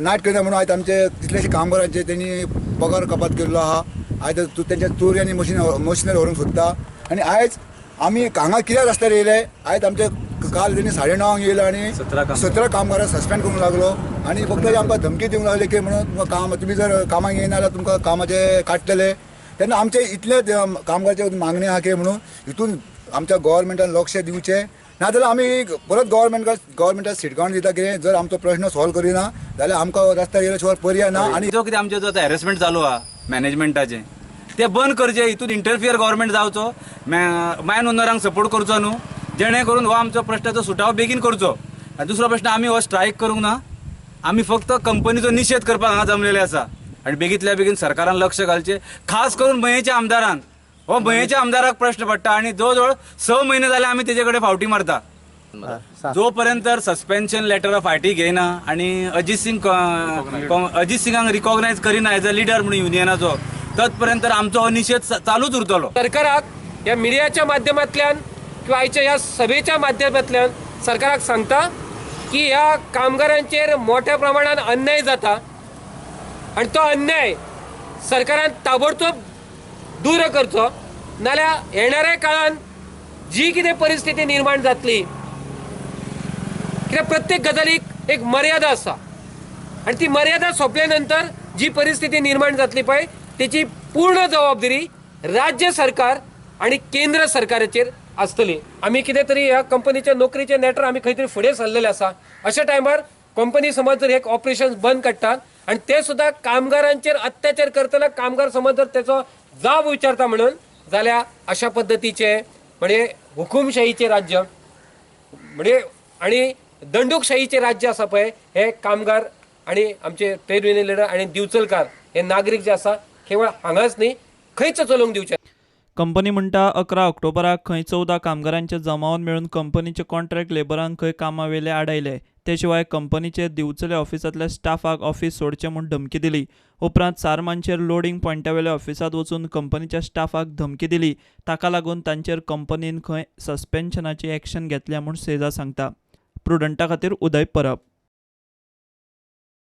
Night करिना म्हणून आयज आमचे कितलेशे कामगारांचे तेणी पगार कपात केल्लो आहा. आयज तेंच्या चोरी आनी मशिनरी व्हरूंक सोदता. आनी आयज आमी हांगा कित्याक रस्त्यार येयले, आयज आमचे काल तेणी 9:30 येयले आनी 17 कामगारांक सस्पेंड करूंक लागलो आनी फक्त आमकां धमकी दिवंक लागले की म्हणून तुमकां काम, तुमी जर कामाक येयना जाल्यार तुमकां कामाचे काडटले. तेन्ना आमचे इतले कामगाराचे मागणी आहा की म्हणून हितून आमच्या गव्हर्मेंटान लक्ष दिवचें, नाजाल्यार आमी परत गव्हर्मेंटाक शिटकावणी दिता की जर आमचो प्रश्न सॉल्व करिना जाल्यार आमकां रस्त्यार येयल्या शिवाय पर्याय ना. आनी जो कितें आमचो जो आतां हॅरेसमेंट चालू आहा मॅनेजमेंटाचें तें बंद करचें. हितून इंटरफियर गव्हर्मेंट जावचो, मायन ओनरांक सपोर्ट करचो न्हू, जेणे करून हो आमचो प्रश्नाचो सुटाव बेगीन करचो. आनी दुसरो प्रश्न, आमी हो स्ट्रायक करूंक ना, आमी फक्त कंपनीचो निशेध करपाक हांगा जमलेले आसा. आनी बेगींतल्या बेगीन सरकारान लक्ष घालचें, खास करून मयेच्या आमदारान. हो मयेच्या आमदाराक प्रश्न पडटा आनी जवळ जवळ 6 म्हयने जाले आमी तेजे कडेन फावटी मारता. जो पर्यंत सस्पेन्शन लेटर ऑफ IT घेयना आनी अजित सिंगाक रिकॉग्नायज करिना एज अ लिडर म्हणून युनियनाचो, तत्पर्यंत आमचो हो निशेध चालूच उरतलो. सरकाराक ह्या मिडियाच्या माध्यमांतल्यान किंवा आयच्या ह्या सभेच्या माध्यमांतल्यान सरकाराक सांगता की ह्या कामगारांचेर मोठ्या प्रमाणात अन्याय जाता आनी तो अन्याय सरकारान ताबडतोब दूर करचो, नाल्यार येणाऱ्या काळान जी कितें परिस्थिती निर्माण जातली, कित्याक प्रत्येक गजालीक एक मर्यादा आसा आनी ती मर्यादा सोंपल्या नंतर जी परिस्थिती निर्माण जातली पळय तेची पूर्ण जबाबदारी राज्य सरकार आनी केंद्र सरकाराचेर आसतली. आमी कितें तरी ह्या कंपनीच्या नोकरीचे नेटर आमी खंय तरी फुडें सरलेले आसा. अशा टायमार कंपनी समज जर एक ऑपरेशन बंद काडटात आनी ते सुद्दां कामगारांचेर अत्याचार करतना कामगार समज जर तेचो जाब विचारता म्हणून जाल्यार अशा पद्दतीचे म्हणजे हुकुमशाहीचे राज्य म्हणजे आनी दंडुकशाहीचे राज्य आसा पळय, हे कामगार आनी आमचे ट्रेड युनियन लिडर आनी दिवचलकार हे नागरीक जे आसा केवळ हांगाच न्ही खंयच चलोवंक दिवचे. कंपनी म्हणटा 11 ऑक्टोबराक खंय 14 कामगारांचे जमावन मेळून कंपनीचे कॉन्ट्रॅक्ट लेबरांक खंय कामावेले आडायले. ते शिवाय कंपनीचे दिवचले ऑफिसांतल्या स्टाफाक ऑफिस सोडचें म्हूण धमकी दिली. उपरांत सारमानचेर लोडींग पॉयंटावेल्या ऑफिसांत वचून कंपनीच्या स्टाफाक धमकी दिली. ताका लागून तांचेर कंपनीन खंय सस्पेन्शनाची एक्शन घेतल्या म्हूण सेजा सांगता. प्रुडंटा खातीर उदय परब.